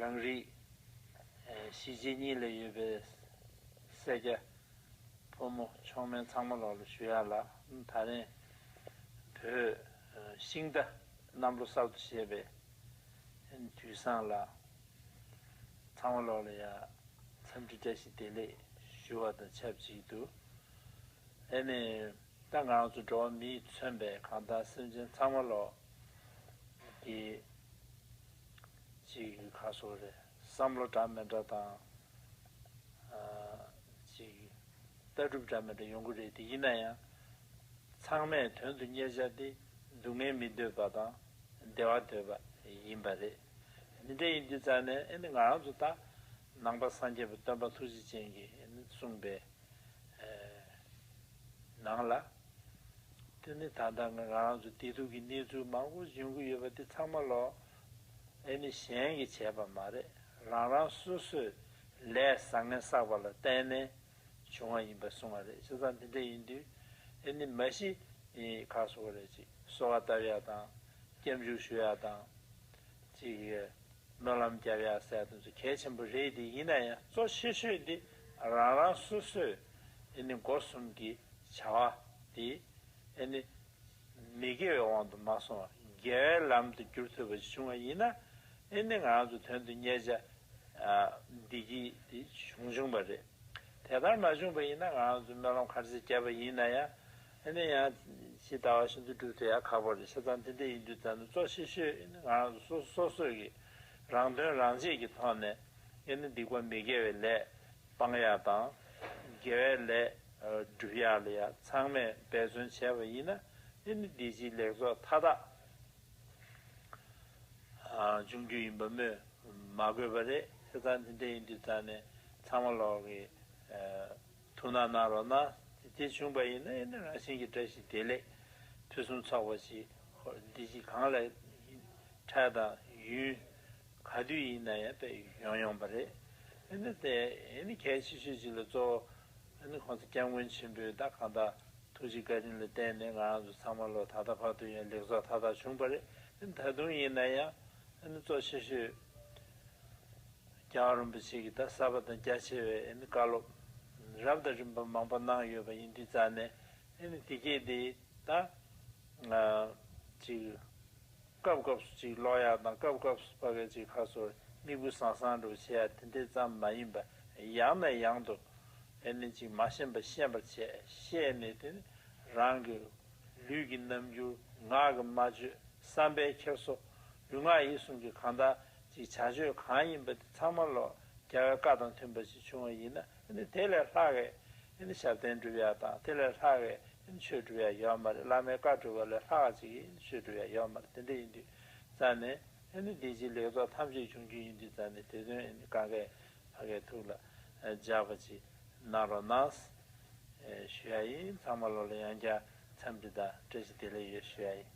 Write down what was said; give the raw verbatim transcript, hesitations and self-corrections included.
རང་རིགས་གཞིས་བྱེས་གཉིས་ལ་ཡོད་པའི་སེར་སྐྱ་ཕོ་མོ་མཆོག་དམན་ཚང་མ་ལོག་ལ་ཞུ་ཡག་ལ། ད་རིང་བོད་ཤིང་རྟ་གནམ་ལོ་གསར་དུ་བཞད་པའི་དུས་བཟང་ལ། ཚང་མ་ལོག་ལ་ཡ་འཚམས་འདྲི་བཀྲ་ཤིས་བདེ་ལེགས་ཞུ་བ་དང་ཆབས་ཅིག་ཏུ། ཨེ་ནི་ད་ང་རང་ཚོ་འགྲོ་བ་མིས་མཚོན་པའི་གང་ལྟར་སེམས་ཅན་ཚང་མ་ལོག་གི་ཅིག་ག་སོགས་རེད། བསམ་བློ་འདྲ་མི་འདྲ་དང་ཅིག་ལྟ་གྲུབ་འདྲ་མི་འདྲ་ཡོང་གི་རེད། དེ་ཡིན་ན་ཡང་ཚང་མས་དོན་དུ་གཉེར་བྱ་དེ་སྡུག་བསྔལ་མི་འདོད་པ་དང་བདེ་བ་འདོད་པ་ཡིན་པ་རེད། འདི་འདྲ་ཡིན་དུས་ཙང་ནས་ཨེ་ནི་ང་རང་ཚོ་ད་ནང་པ་སངས་རྒྱས་པ་སྟོན་པ་ཐུགས་རྗེ་ཅན་གྱིས་ཨེ་ནི་གསུངས་པའི་ནང་ལ། དེ་ནི་ད་ལྟ་ང་རང་ཚོ་བདེ་སྡུག་གི་གནས་ཚུལ་མང་པོ་འབྱུང་གི་ཡོད་པ་དེ་ཚང་མ་ལོག་ཨེ་ནི་གཞན་གྱིས་བྱས་པ་མ་རེད། རང་རང་སོ་སོས་ལས་བཟང་ངན་བསགས་པ་ལ་བརྟེན་ནས་བྱུང་བ་ཡིན་པ་གསུངས་པ་རེད། བྱས་ཙང་དེ་འདྲ་ཡིན་དུས་ཨེ་ནི་མ་གཞི་ཁ་སོགས་རེད། ཅིག་གསོལ་བ་བཏབ་ཡག་དང་སྐྱབས་འཇུག་ཞུ་ཡག་དང་ཅིག་སྨོན་ལམ་རྒྱབ་ཡག་ཟེར་དེ་ཚོ་གལ་ཆེན་པོ་རེད། དེ་ཡིན་ན་ཡང་གཙོ་ཆེ་ཤོས་དེ་རང་རང་སོ་སོས་ཨེ་ནི་སྒོ་གསུམ་གྱི་བྱ་བ་དེ་ཨེ་ནི་མི་དགེ་བའི་དབང་དུ་མ་སོང་བ་དགེ་བའི་ལམ་དུ་བསྒྱུར་ཐུབ་པ་ཞིག་བྱུང་བ་ཡིན་ན། ཨེ་ནི་ང་རང་ཚོ་དོན་དུ་གཉེར་བྱ་བདེ་སྐྱིད་དེ་བྱུང་བྱུང་བ་རེད། དེ་ལྟར་མ་བྱུང་བ་ཡིན་ན་ང་རང་ཚོ་སྨོན་ལམ་ག་ཚོད་བརྒྱབ་པ་ཡིན་ན་ཡང་ཨེ་ནི་ཡང་ཇི་ལྟ་བ་བཞིན་དུ་འགྲུབ་ཐུབ་ཡག་ཁག་པོ་རེད། བྱས་ཙང་དེ་འདྲ་ཡིན་དུས་ཙང་ནས་གཙོ་ཆེ་ཤོས་ཨེ་ནི་ང་རང་ཚོ་སོ་སོ་སོ་སོས་ཀྱི་རང་དོན་རང་གཅེས་ཀྱི་ཐོག་ནས་ཨེ་ནི་སྡིག་པ་མི་དགེ་བའི་ལས་སྤང་ཡག་དང་། དགེ་བའི་ལས་སྒྲུབ་ཡག་ལ་ཡ་ཚང་མས་འབད་བརྩོན་བྱས་པ་ཡིན་ན་ཨེ་ནི་བདེ་སྐྱིད་ལེགས་ཚོགས་མཐའ་དག་འབྱུང་རྒྱུ་ཡིན་པ་སྨོས་མ་དགོས་པ་རེད། བྱས་ཙང་དེ་འདྲ་ཡིན་དུས་ཙང་ནས་ཚང་མ་ལོག་གི་ཐུགས་སྣང་གནང་རོགས་གནང་། དེ་བྱུང་བ་ཡིན་ན་ཨེ་ནི་རང་བཞིན་གྱི་བཀྲ་ཤིས་བདེ་ལེགས་ཕུན་སུམ་ཚོགས་པ་ཞིག་བདེ་སྐྱིད་གང་ལ་འཕྲལ་དང་ཡུན་ག་དུས་ཡིན་ན་ཡང་དཔེ་ཡོང་ཡོང་པ་རེད། ཨེ་ནི་དེ་ཨེ་ནི་གལ་ཆེ་ཤོས་ཅིག་ལ་གཙོ་བོ་ཨེ་ནི་གོང་ས་སྐྱབས་མགོན་ཆེན་པོས་ད་གང་ལྟར་ཐུགས་རྗེ་བཀའ་དྲིན་ལ་བརྟེན་ནས་ང་རང་ཚོ་ཚང་མ་ལོ་ད་ལྟ་བར་དུ་ཡང་ལེགས་ཚོགས་མཐའ་དག་བྱུང་བ་རེད། ཨེ་ནི་ད་དུང་ཡིན་ན་ཡང་ཨེ་ནི་གཙོ་ཆེ་ཤོས་རྒྱལ་བ་རིན་པོ་ཆེ་གིས་ད་གསར་པ་དང་རྒྱ་ཆེ་བའི་ཨེ་ནི་བཀའ་སློབ་རབ་དང་རིམ་པ་མང་པོ་གནང་ཡོད་པ་ཡིན་དུས་ཙང་ནས་ཨེ་ནི་དེ་གས་དེ་ད་ཅིག་སྐབས་སྐབས་སུ་ཅིག་ཀློག་ཡག་དང་སྐབས་སྐབས་སུ་ཕ་གི་ཅིག་ཁ་སོར་མིག་དཔེ་བཟང་བཟང་འདྲ་བོ་བྱེད་ཡག་དེ་འདྲས་ཙམ་མ་ཡིན་པ་ཡང་ནས་ཡང་དུ་ཨེ་ནི་ཅིག་མ་ཤེས་པ་ཤེས་པར་བྱས། ཤེས་ནས་དེ་ནི་རང་གི་ལུས་ཀྱི་རྣམ་འགྱུར། ངག་གི་སྨྲ་བརྗོད། བསམ་པའི་འཁྱེར་སོ། ལུས་ངག་ཡིད་གསུམ་གྱི་གང་ལྟར་ཅིག་བྱ་སྤྱོད་གང་ཡིན་པ་དེ་ཚང་མ་ལོ་རྒྱལ་བའི་བཀའ་དང་མཐུན་པ་ཞིག་བྱུང་བ་ཡིན་ན་ཨེ་ནི་དེ་ལས་ལྷག་གི་ཨེ་ནི་ཞབས་བརྟན་སྒྲུབ་ཡག་དང་དེ་ལས་ལྷག་གི་ཨེ་ནི་ཆོས་སྒྲུབ་ཡག་ཡོད་མ་རེད། བླ་མའི་བཀའ་སྒྲུབ་པ་ལས་ལྷག་ག་ཅིག་ཨེ་ནི་ཆོས་སྒྲུབ་ཡག་ཡོད་མ་རེད། དེ་འདྲ་ཡིན་དུས་ཙང་ནས་ཨེ་ནི་བདེ་སྐྱིད་ལེགས་ཚོགས་ཐམས་ཅད་འབྱུང་རྒྱུ་ཡིན་དུས་ཙང་ནས་དེ་དོན་ཨེ་ནི་གང་གས་ཕ་གའི་ཐུགས་ལ་འཇགས་པ་ཅིག་གནང་རོགས་གནང་ཞུ་ཡག་ཡིན། ཚང་མ་ལོ་ལ་ཡང་བསྐྱར་འཚམས་འདྲི་དང་བཀྲ་ཤིས་བདེ་ལེགས་ཡོད་ཞུ་ཡག་ཡིན།